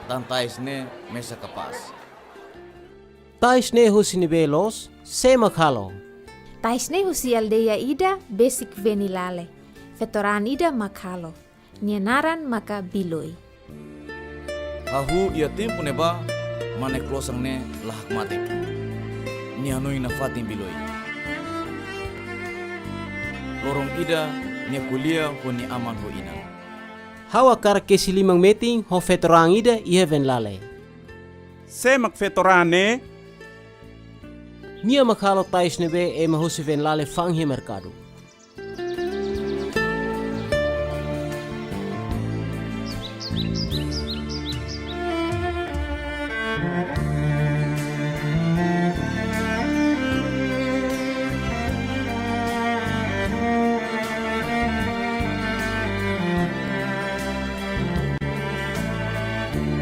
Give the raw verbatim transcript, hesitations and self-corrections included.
Tan tais ne'e mesak kapás. Tais ne'e husi ne'ebé loos, sé mak halo? Tais ne'e husi aldeia ida besik Venilale. Feto-raan ida mak halo. Nia naran maka Biloi. Hahú iha tempu ne'ebá, mane klosan ne'e la hakmatek. Nia hanoin nafatin Biloi. Loron ida, nia ko'alia ho nia aman ho inan. Ha'u hakarak kesi liman metin ho feto-raan ida iha Venilale. Sé mak feto-raan ne'e? Nia mak halo tais ne'ebé ema husi Venilale fa'an iha merkadu.